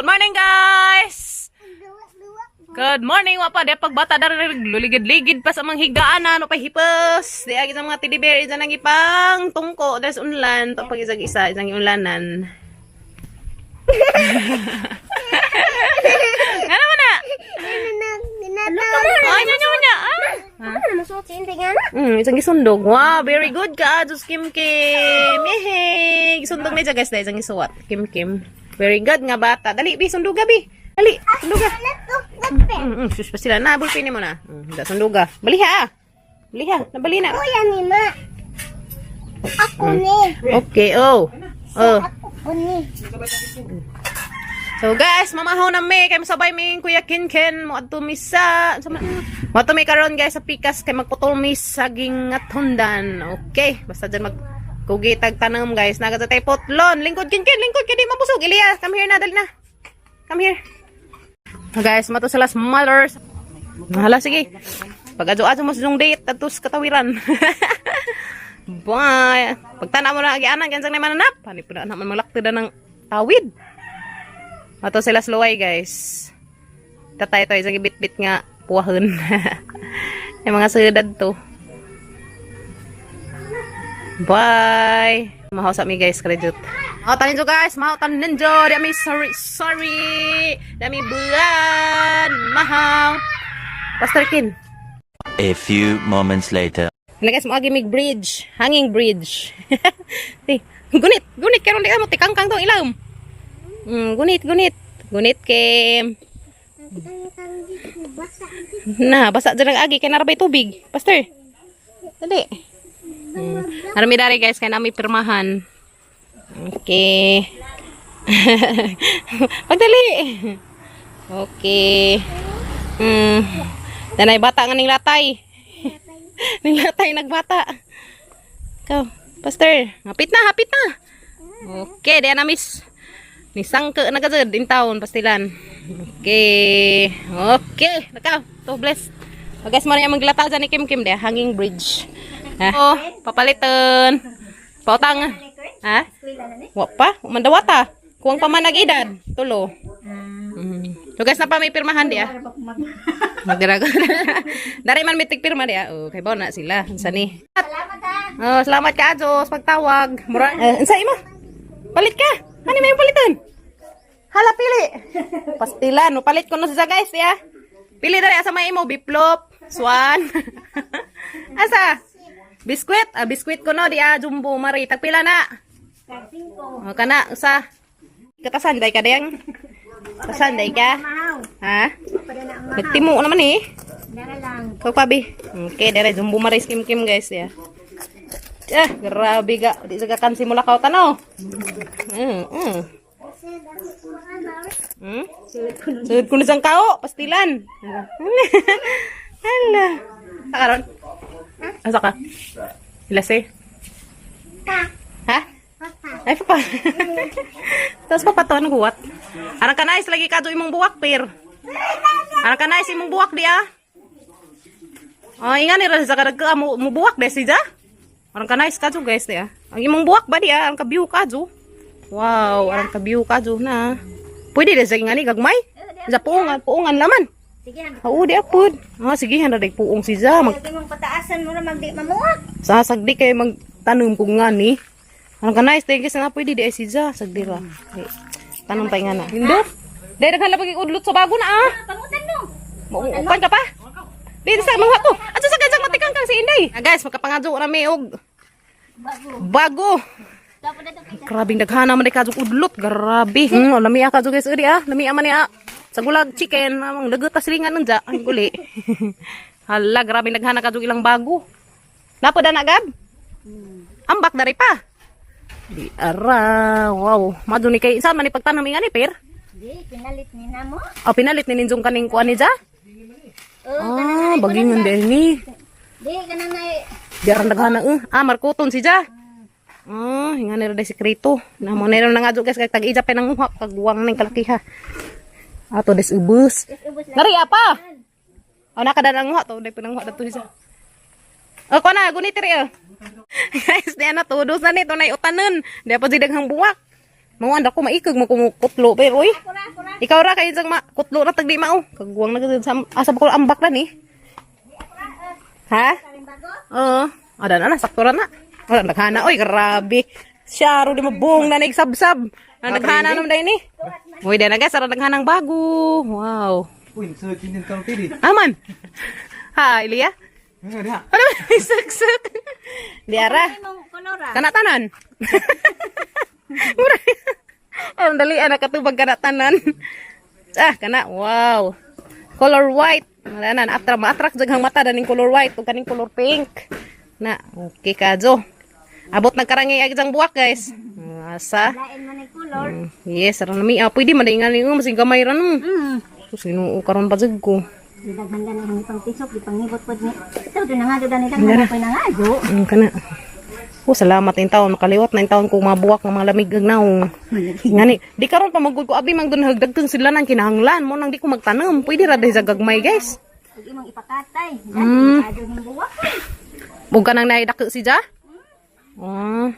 Good morning, guys! Good morning, wa pa di pagbata dari luligid-ligid pa sa mga higaan na ano pa hipos. Di agi sa mga teddy bear isa nang ipang tungko des unlan to pag isag isa isang unlanan. Ano mo na? Ay, nyo nyo niya. Ah. Isang gisundog. Wow, very good ka, Diyos Kim Kim. Yehey. Gisundog na siya, guys, dahil isang gisuwat. Kim Kim. Very good nga bata. Dali, bi, sunduga, bi. Dali, sunduga. Sus pa sila. Na, bulpin mo na. Da, sunduga. Baliha, ah. Baliha, nabali na. Kuya ni ma. Ako ni. Okay, oh. Oh. Ako ni. So guys, mamahaw na mi kay masabay mi Kuya Ken mo adto mi sa mo adto mi karon, guys, sa pikas kay magputol mi saging at hundan. Okay, basta dyan mag kugitag tanom, guys. Naga sa tay potlon. Lingkod, Ken Ken, lingkod kay di mabusog. Elias, come here na, dali na. Come here. So, guys, mato sila sa mothers. Hala, sige. Pag adyo-adyo mo sa yung date, atos katawiran. Bye. Pagtanaw mo na agianan, gansang na mananap. Hani po na naman malakti na ng tawid. Ato sila sluway, guys. Tatay to isang ibit-bit nga puwahon. Yung mga sudad to. Bye. Mahaw sa mi, guys, kredit. Mahaw tanin jo, guys, mahaw tanin jo. Dami sorry, sorry. Dami bulan. Mahaw. Pastor Kin. A few moments later. Ano, guys, mo mig bridge, hanging bridge. Ti, gunit, gunit karon di ka mo tikangkang tong ilawom. Gunit, gunit. Gunit Kim. Na, basa dyan ang agi kay narabay tubig. Pastor. Dali. Arami dari, guys, kay nami pirmahan. Okay. Pagdali. Okay. Danay bata nga ning latay. Ning latay nagbata. Ikaw, Pastor. Hapit na, hapit na. Okay, diyan na miss. Ni sangke na kajud in town pastilan. Okay. Okay, nakaw. To bless. O guys, mo na yung maglata dyan ni Kim Kim dia, hanging bridge. Ha? Oh, papalitan. Pautang. Ha? Wa pa, mandawata. Kuwang pa man nag-edad. Tulo. So guys, na pa may pirmahan dia. Magdarago. Dari man may tigpirma dia. Oh, kay bawo na sila. Unsa ni? Salamat ha. Oh, salamat ka Diyos pagtawag. Mura, unsa imo? Palit ka. Ano may palitan? Hala pili. Pastilan, no palit ko no sa guys ya. Pili dali asa may imo biplop, swan. Asa? Biskwit, ah, biskwit ko no di ah, jumbo mari tagpila na. Oh, kana usa. Katasan day ka dayang. Katasan day ka. Mahaw. Ha? Para na ang Nagtimo naman eh. Dara lang. Ikaw pa, bi. Okay, dere jumbo maris kim kim, guys, ya. Ah, grabe ga. Di sa kakan simula ka tanaw. Sud ko na siyang kao, pastilan. Hala. Sa karon? Asa ka? Ilase? Pa. Ha? Papa. Ay, papa. Tapos papa to, anong buwat? Arang ka nice, lagi ka do imong buwak, per. Arang ka nice, imong buwak di ah. Oh, inga ni ra sa karag ka mo mo buwak de siya. Arang ka nice ka do, guys, di ah. Ang imong buwak ba di ah, arang ka view ka do. Wow, arang ka view ka do na. Pwede de sa nga ni gagmay. Sa puungan, puungan laman. Sige, ang Oo, di apod. Ah, sige, handa day puong si Ja. Mag mong pataasan mo na magdi mamuwak. Sasagdi kay magtanong kung nga ni. Ano ka nice, thank you sa nga pwede di ay si Ja. Sagdi ra. Okay. Tanong pa nga na. Hindo? Dahil naghala pag udlot sa bago na ah. Pangutan no. Mauupan ka pa? Di sa mga to. Ato sa gajang matikang kang si Inday. Ah, guys, makapangadyo na may og Bago. bago. Dapat na to. Grabing daghana man di kadyo udlot. Grabe. Lami ah kadyo, guys. Uri ah. Lami ah man ni ah. Sa gulag chicken, amang lagot ta silingan nun ja. Ang guli. Hala, grabe daghana kadyo ilang bago. Napo da na gab? Ambak dari pa. Di ara. Wow. Madto ni kay saan man ni pagtanam nga ni per? Di pinalit ni namo. Oh, pinalit ni ninjong kaning kuan ni ja? Oh, Ah, bagingon din ni. di kana na Di aran daghana eh. Ah, markuton si ja. Ah, hinga nila day sekreto. Na mo nila nga guys kay tag-ija pa nang uha kagwang ning kalakiha. Ato des ubos. Ubos lang. Nari apa? Oh, nakadala ang uha to, day pinanguha dato siya. Oh, ko na gunit ri. Oh. Guys, di na tudos na nito nay utanon. Di pa di daghang buwak. Manguan ko maikog mo kumukutlo pero oy. Ikaw ra kay isang ma kutlo ra tagdi mao. Kagwang na gud sa asa ba ko ambak na ni. Ha? Oo. Ada na na sakto ra na. Wala naghana oy, grabe. Siya ro di mo buong na nagsabsab. Na naghana nam day ni. Uy, dai na guys, ara naghanang bago. Wow. Uy, sa kinin ka pili. Aman. Ha, Ilya? Ano diha? Ano ba? Suksok. Di ara. Imong kolora. Kana tanan. Mura. Ang dali ana katubag kana tanan. Ah, kana. Wow. Color white. Wala na atra ma-attract jud ang mata daning color white ug kaning color pink. Na, okay ka jo. Abot nagkarangi ag isang buwak, guys. Asa. Lain man ang color. Yes, ara na mi. Ah, pwede man dingan ni masing gamay ra no. Mm. Sus, Ginoo karon pa jud ko. Daghan gani ang pang pisok, di pangibot pod ni. Ito do na nga do dani daghan pa na nga do. Kana. Oh, salamat in taon makaliwat na in taon ko mabuwak ng mga lamig ag naong. Ngani, di karon pa magud ko abi mang dunhag dagkong sila nang kinahanglan mo nang di ko magtanom. Pwede ra dahil sa gagmay, guys. Ug imong ipakatay. Mm. Ado ning buwak. Ug kanang naidako si Ja? Ah.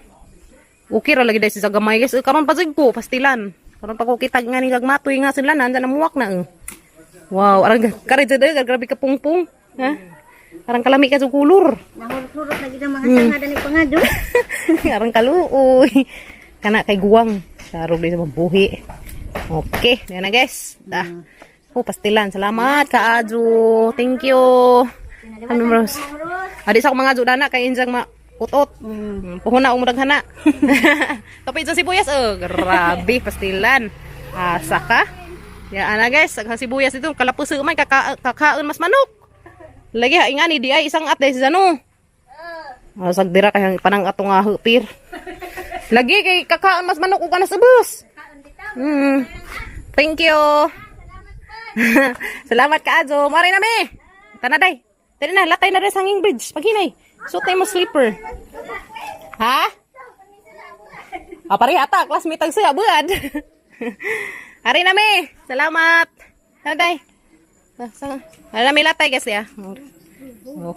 Okay ra lagi dahil sa gamay, guys. Eh, karon pa jud ko pastilan. Karon pa ko kita nga ni gagmatoy nga sila nan na muwak na. Eh. Wow, arang kare jud eh, grabe ka pungpung. Ha? Arang kalami ka sa kulor. Nahurot-hurot lagi ang mga sanga dani pangado. Arang kaluoy. Kana kay guwang. Sarog di sa mabuhi. Okay, yan na guys. Da. Oh, pastilan. Salamat ka Ajo. Thank you. Ano bros? Adi sa akong mga dana kay injang ma utot. Puhon na umurag hana. Tapos sa sibuyas oh, grabe pastilan. Asa ka? Ya ana guys, ang sibuyas dito kalapuso man kakaon mas manok. Lagi ha ingani di ay isang at dahil sa ano. Asag dira kay panang ato nga hupir. Lagi kay kakaon mas manok ug anas ubos. Thank you. Salamat ka Ajo. Mari na mi. Tana day. Tara na, latay na rin sa hanging bridge. Paghinay. Suot na mo slipper. Ha? Ah, pare ata, classmate ang siya, buad. Ari na mi. Salamat. Tara day. Ah, Ari na mi latay guys ya.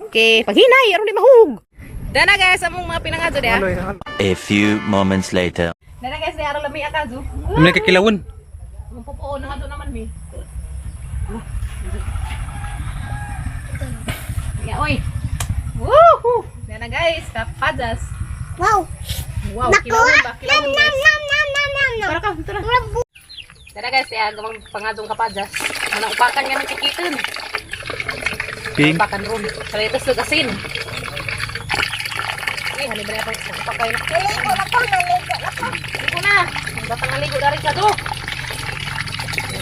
Okay, paghinay aron di mahug. Dana guys, among mga pinangadyo dia. A few moments later. Dana guys, aron lami akazo. Ano ka kilawon? Ang pupuo na nga naman mi. Ya, oy. Woohoo! Dana guys, kapadas. Wow. Wow, kilawon ba? Kilawon guys. Nam nam nam nam nam. Tara ka, tara. Dana guys, ya, gamang pangadong kapadas. Manang upakan nga ng tikitin. Pink. Upakan ron. Kalitos ng asin. Uy, halin ba na ito? Upakay na. Maligo na ko, maligo na ko. Ligo na. Ang batang naligo na rin ka do.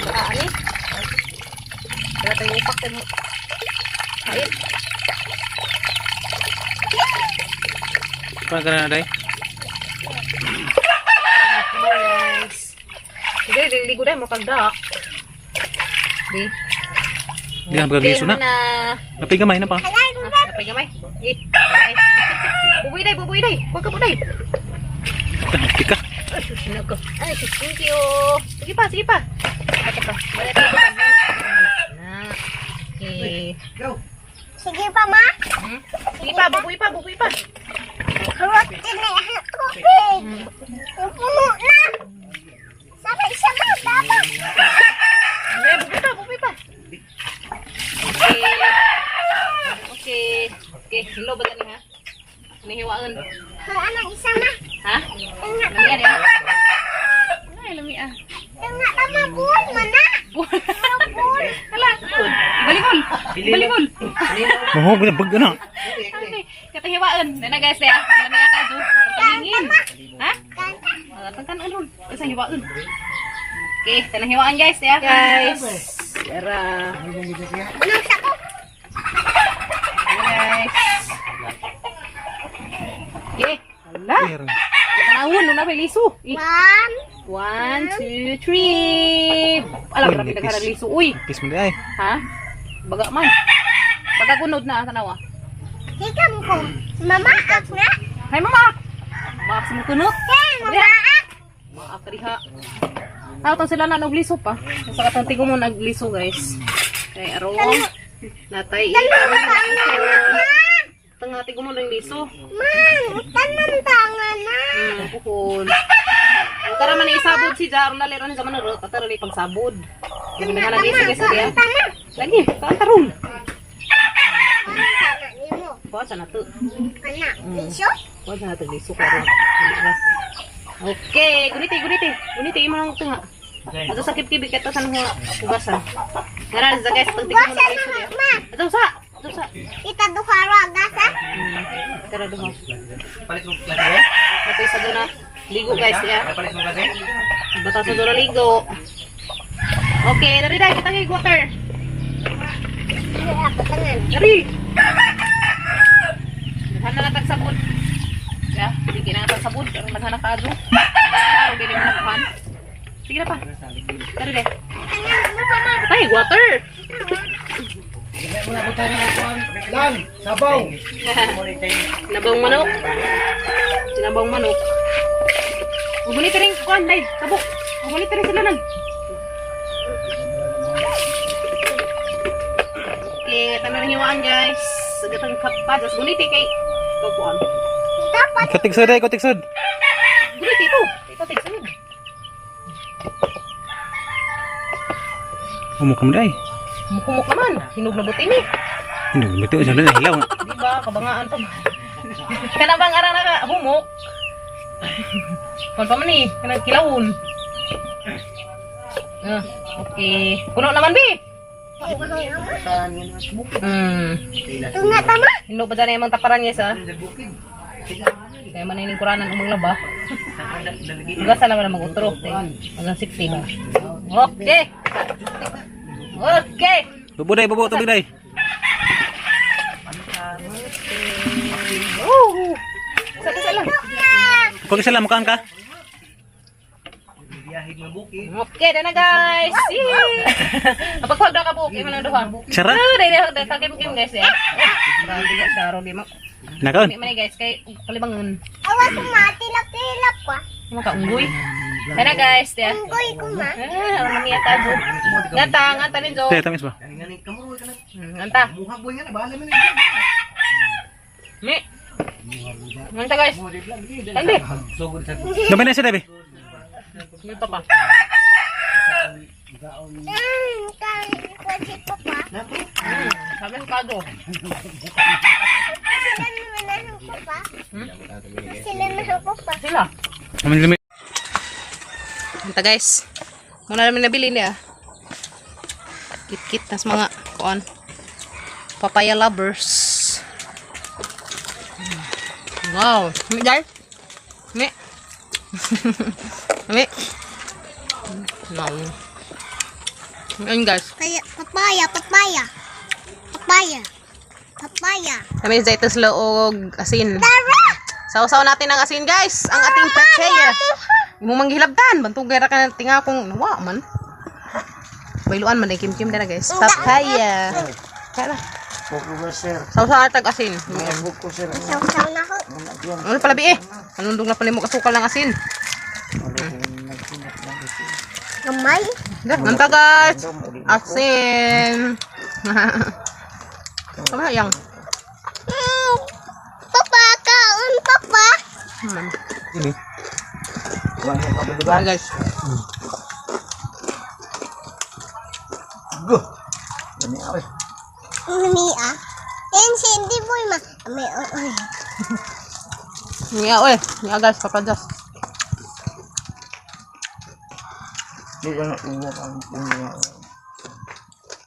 Wala, ani. Wala tayong upak tayo. Ay, Pa ka na day. guys. Sige, ligo na. Makagdak. Di. Di na pagkagiso na. na. Napay gamay na pa. Ah, napay gamay. Eh, ay. Bubuy day, bubuy day. Huwag ka buday. Tika. Ay, susunod ko. Ay, thank you. Sige pa, sige pa. Ito pa. Wala tayo pa. Na. Okay. Sige pa ma. Sige pa, bubuy pa, bubuy pa. Hurot din na ang tubig. Puno na. Sabay-sabay dapat. Eh, bubuy pa, bubuy pa. Okay. Okay. Okay, hello ba gani ha? Nihiwaan. Ano isa ma? Ha? Nga Lami ah. Ay, lami ah. nga ta mabuhol man na. Hala. Balikol. Balikol. Mahog na bag na. Katahiwaan. Nana guys, ya. Lami ah kazo. Pagingin. Ha? Ah, tangkan ron. Isa hiwaan. Okay, tanang hiwaan guys, ya. Guys. Tara. Ano sa ko? Guys. Okay. Hala. Tanawon, nuna may liso. Eh. One. 1, 2, 3. Alam, Uy, grabe nipis. nagharag liso. Uy. Kiss mo di ay. Ha? Baga man. Baga gunod na, tanawa. Hikam ko. Mamaak na. Hay, mama! Maak sa mong kunot. Hey, mamaak. Maak ka diha. Ah, tong sila na nagliso pa. Sa katong tigo mo nagliso, guys. Kay aron natay. Tanga tigo mo nagliso. Man, tanang tanga na. Puhon. Tara man isabong. si Jaro na lero ni sa manuro, tataro ni pagsabod. Lagi na lagi sa guys diya. Lagi, taan tarong. Sana nimo. Kuha sa nato. Ana, liso? Kuha sa nato liso karon. Okay, guniti, guniti. Guniti imo lang tunga. Ato sa kibkibi kito sa nang hugasan. Ngara sa guys, pagtigil mo na liso diya. Ma, Ato sa, ato sa. ita duha ra gasa. Tara duha. Ato sa duna. Ligo guys ya. Bata sa duna ligo. Okay, dali dai kita kay water. Dili ako tangan. Dari. Naghan na tag sabon. Ya, sige na tag sabon pero naghan na kaadto. Klaro dili mo naghan. Sige na pa. Dari dai. Tangan mo pa ma. Ay, water. Lan, sabaw. Nabang manok. Sinabang manok. Ugunit rin kuan dai, sabok. Ugunit rin sila nang. Okay, tanan hiwaan guys. Sagatang kapadas guniti kay kapuan. Dapat Katigsod ay, katigsod. Guniti ito. Ito tig sunod. Umukom day. Mukumok naman. Hinog na buti ni. Hindi, buti sa na hilaw. Di ba? Kabangaan pa man. Kana bang ara na ka humok? Kon pa man ni, kana kilawon. Ah, okay. Puno naman bi. Tunga tama. Hinog pa dyan yung mga taparan guys ah. Kaya man ining kuranan umang laba. Hugasan naman ang mag-utro. Hanggang 60 ba? Okay. Okay. Bubo day, bubo tubig day. Oh. Sa isa lang. Kung isa lang mukaan ka. Okay, na na guys. Kapag na ka buok, imo nang duha. Sara. Ah, dai dai dai kakim kim guys ya. Grabe ka saro di mo. Nakaon. Di man ni, guys kay kalibangon. Awas ko ma, tilap-tilap ko. Imo ka unggoy. Dai na guys, ya. Unggoy ko ma. Ah, ano niya ta jo. Nganta, nganta ni Jo. Te, tamis ba? Nganta. Mi. Nganta guys. Tandi. Gamay na siya, Debbie. Mi pa pa. Kan ko si papa. Sabi ko kago. Sila naman na ang papa. Sila na ang papa. Sila. Amin lumi. Anta guys. Muna namin nabili niya. Kit-kit tas mga kuan. Papaya lovers. Wow. Mi guys. Mi. Mi. No. Ayun guys. Kaya papaya, papaya. Papaya. Papaya. Kami sa og asin. Tara! Sausaw natin ang asin guys. Ang ating petseya. Imo manghilabtan. Bantugay ra ka ng tinga kung nawa man. Bayluan man ay kimkim na guys. Papaya. Kaya na. Sausaw tag asin. Sausaw na ko. Ano pala bi eh? Anundong na pala mo kasukal ng asin. Gamay. Nanta guys. Asin. Tama yang. Papa, kaon papa. Bye guys. Mami ah. Yan si hindi boy ma. May oy. Niya oy. Niya guys, papajas.